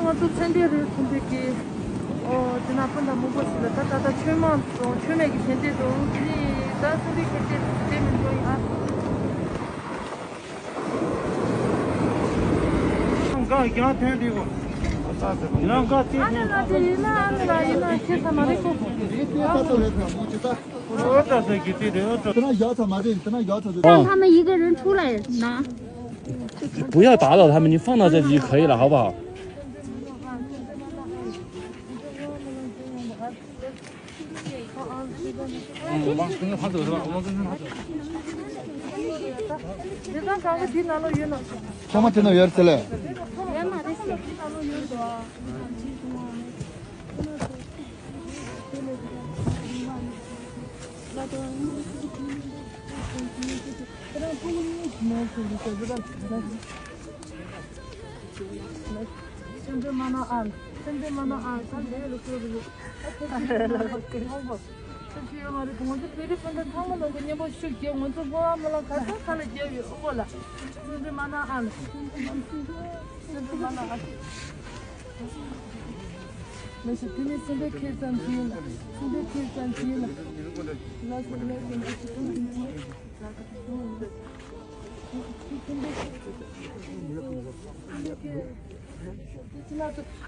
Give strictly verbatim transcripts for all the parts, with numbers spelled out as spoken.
ང་ཚོ་ཚན་ཏེ་རེད་ཚན་ཏེ་གི། ཨོ་དེ་ན་སྤུན་ཟླ་མང་པོ་ཞིག་ལ་ད་ད་ལྟ་ཆོས་མང་དང་ཆོས་མེད་ཀྱི་ཞལ་འདེབས་དང་དེ་ནི་ད་ཚན་ཏེ་ཁྱེད་ཚོས་དེ་མི་འགྲོ་ཡིན་ཨ། ལམ་ཁ་ཡང་ཐོན་དུས་གོ། ལམ་ཁ་ཚིག་ཨ་ནི་ལ་དེ་ཡིན་ན་ཨ་ནི་ལ་ཡིན་ན་ཁྱེད་ཚ་མ་རེད་གོ། ཨོ་ད་ཟེར་གི་དེ་རེད་ཨོ་ད། 等他们一个人出来拿。 不要打扰他们，你放到这里就可以了，好不好？嗯，我们跟着他走是吧？我们跟着他走。ཚང་མ་དེ་ན་ཡོད་ཚེ་ལས། སེམས་ཁྲལ་མ་གནང་ཨ། སེམས་ཁྲལ་མ་གནང་ཨ། ད་ལས་ལ་ཁུར་རེད། ཨ་ཁུར་རེད། ཁོང་པོ། སེམས་ཁྲལ་ཡོད་མ་རེད། ང་ཚོ་བོད་རིགས་སྤུན་ཟླ་ཚང་མ་ལ་གི་སྙན་པོ་ཞུ་རྒྱུ། ང་ཚོ་སྔོན་མ་མ་ལ་ག་ས་ག་ལ་རྒྱབ་ཡོད་ཨོ་གོ་ལ། སེམས་ཁྲལ་མ་གནང་ཨ་ལ། སེམས་ཁྲལ་མ་གནང་ཨ། མི་ཤི་དེ་ནི་སེམས་ཁྲལ་ཁེལ་ཙམ་གྱིས་ལ། སེམས་ཁྲལ་ཁེལ་ཙམ་གྱིས་ལ། ལགས་སོ་ལགས་སོ་ལགས་སོ།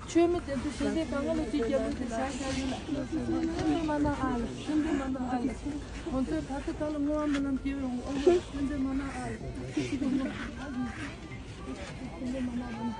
ཆོས་མེད་དེ་ཚོ་ཞལ་འདེབས་གང་ག་ལ་ཅིག་རྒྱབ་ལུགས་དེ་བྱ་བྱ་ཡོད་ལ། སེམས་ཁྲལ་མ་གནང་ཨ་ལ། སེམས་ཁྲལ་མ་གནང་ཨ་ལ། ང་ཚོས་ད་ལྟ་ད་ལ་བསྔོ་བ་སྨོན་ལམ་སྐྱེ་བའི་འོང་ཨ་ལ། སེམས་ཁྲལ་མ་གནང་ཨ་ལ། སེམས་ཁྲལ་མ་གནང་ཨ་ལ།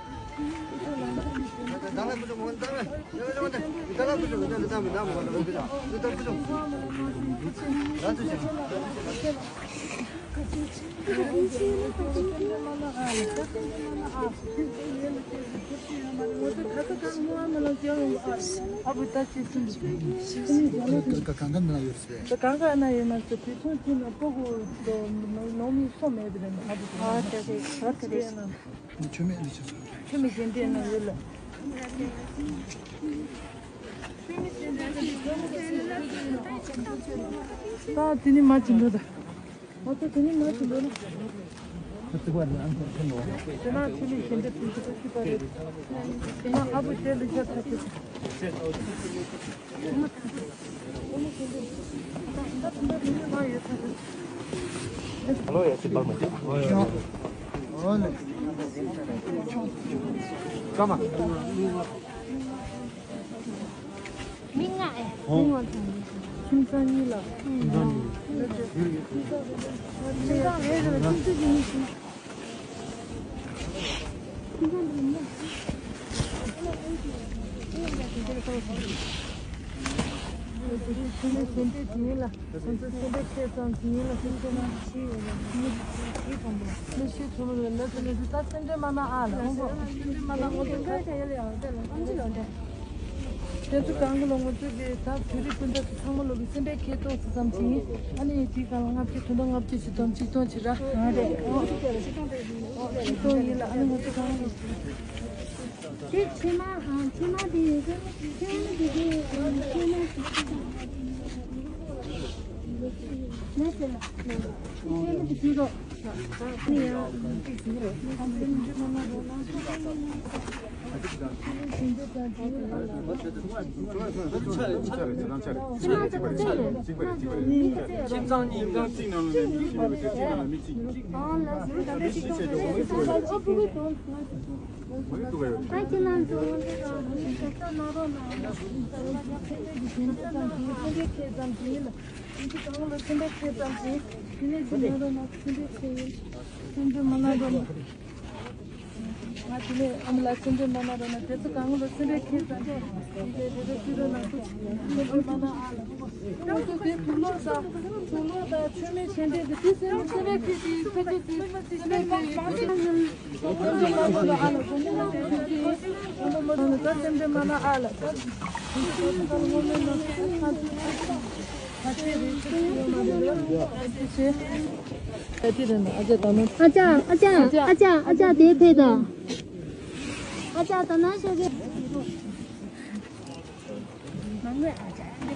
ཆོས་མེད་འདི་ཆོས་སོང་། ཆོས་མེད་ཞལ་འདེབས་ན་ཡོད་ལ། ད་དེ་ནི་མ་ཅི་འདོད་ད། ང་ཚོ་དེ་ནི་མ་ཅི་འདོད་ན། དེ་ན་ཆོས་མེད་ཞལ་འདེབས་དེ་ཚོ་ཅི་པ་རེད། དེ་ན་ཨ་བུ་ཞལ་འདེབས་ཆ་ཚ་ཆེ། མི་ལྔ་ཨེ། མི་ལྔ་ཚང་མ། ཁྱིམ་ཚང་གཉིས་ལ། ཁྱིམ་ཚང་རེ་རེ་ལ་ཁྱིམ་ཚང་གཉིས་གཉིས། དེ་ཚོ་གང་གི་ལོ་ང་ཚོ་གི་ད་བོད་རིགས་སྤུན་ཟླ་ཚོ་ཚང་མ་ལོ་གི་སེམས་པའི་ཁེ་ཏོག་ཙམ་ཅིག་ཨ་ནི་དེའི་སྒང་ལ་ལྔ་བཅུ་དོན་དག་ལྔ་བཅུ་ཞིག་དང་ཆིག་སྟོང་ཅིག་ར། ཆིག་སྟོང་ཡིན་ལ་ཨ་ནི་ང་ཚོ་གང་ལ། དེ་ཕྱི་མ་ཕྱི་མ་དེ་ཡིན་ཟེར་ན་ཕྱི་མ་དེ་དེ་ཕྱི་མ་ནས་ཟེར་ན་ཕྱི་མ་དེ་དུས་རོགས། ང་དེ་ནས་ཨ་མ་ལགས་སེམས་ཁྲལ་མ་གནང་རོགས་གནང་། དེ་ཚོ་གང་ལ་སེམས་ཁྲལ་ཁེལ་ཙམ་གྱིས་དེ་རེ་རེ་ཅི་རོགས་གནང་། སེམས་ཁྲལ་མ་གནང་ཨ་ལ། ང་ཚོ་དེ་དུག་ལོག་དང་དུག་ལོག་དང་མཆོད་མེ་ཞལ་འདེབས་ཀྱི་དེ་སེམས་ཁྲལ་ཁེལ་དེ་སེམས་ཁྲལ་དེ་སེམས་ཁྲལ་ཁེལ་ཡོད་དེ། སེམས་ཁྲལ་མ་གནང་རོགས་ཨ་ལ། སེམས་ཁྲལ་མ་གནང་དེ་དེ་ཨ་མ་མ་གནང་ད་སེམས་ཁྲལ་མ་གནང་ཨ་ལ། ད་དེ་ཚོ་ད་ལ་ངོ་མ་ནང་ཁ་ཚོད་ཨ་ཚོད་ཨ་ཚོད་རེད་ཚོད་ཡོད་མ་རེད་ལ། ཨ་ཚོད་ཚོད། ཨ་ཅེ་རེད་ན་ཨ་ཅེ་ད་ནོ། ཨ་ཅག་ཨ་ཅག་ཨ་ཅག་ཨ་ཅག་དེ་ཕེབས་དང་། ཨ་ཅག་ད་ན་ཤོག་གི། མང་པོས་ཨ་ཅག་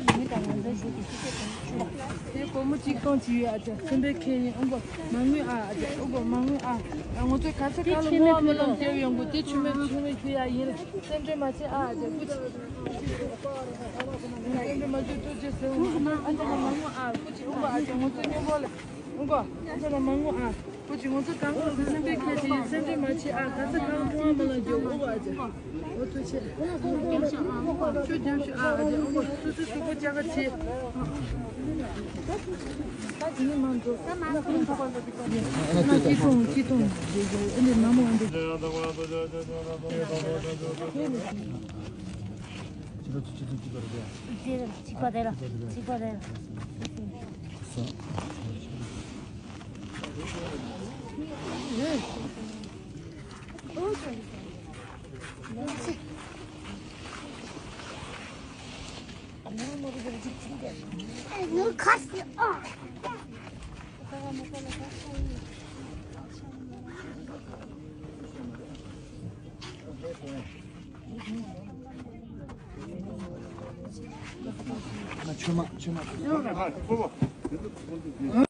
དེ་སྒོར་མོ་གཅིག་སྟོང་གཅིག་ཡོད་ཨ་ཅག་སེམས་པའི་ཁེ་ཡིན། ཨོ་མ་ངུས་ཨ། ཨ་ཅག་ཨོ་མ་ངུས་ཨ། ང་ཚོས་ག་ས་ག་ལ་ངུ་བ་མི་ལ་བསྡད་ཡོང་གི། དེ་ཆུ་མེད་ཆུ་མེད་ཁྱེར་ཡ་ཡིན། སེམས་ཁྲལ་མ་བྱེད་ཨ། ཨ་ཅག་སྐུ་མཁྱེན། སེམས་ཁྲལ་མ་བྱེད། ཐུགས་རྗེ་ཆེ། ཨ་ཅག་ལ་མ་ངུ་ཨ། སྐུ་མཁྱེན། ཨོ་མ་ཨ་ཅག་ང་ཚོ་མཉམ་པོ་ལ། ཨོ་མ་ཨ་ཅག་ལ་མ་ངུ་ཨ། སྐུ་མཁྱེན། ང་ཚོ་གང་གང་གི་སེམས་པའི་ཁེ་ཆེ་ཡིན། སེམས་ཁྲལ་མ་བྱེད་ཨ། ག་ས་གང་ངུ་བ་མི་ལ་རྒྱུག་ཨོ་མ་ཨ་ཅག་ཨོ་ཐུགས་རྗེ་ཆེ། ཁྱོད་རྒྱབ་ཤོག་ཨ། ཨ་ཅག་ཨོ་མ་སུ་སུ་སུ་པོ་ཅག་ག་ཆེ། ད་དེ་ནི་མ་འགྲོ། ད་མ་འགྲོ། ད་སྐྱིད་ཐོང་སྐྱིད་ཐོང་། ཨ་ནི་མ་མོ་འདི། གཅིག་པ་དེ་ལ་གཅིག་པ་དེ་ལ། ཆོས་མ་ཆོས་མ།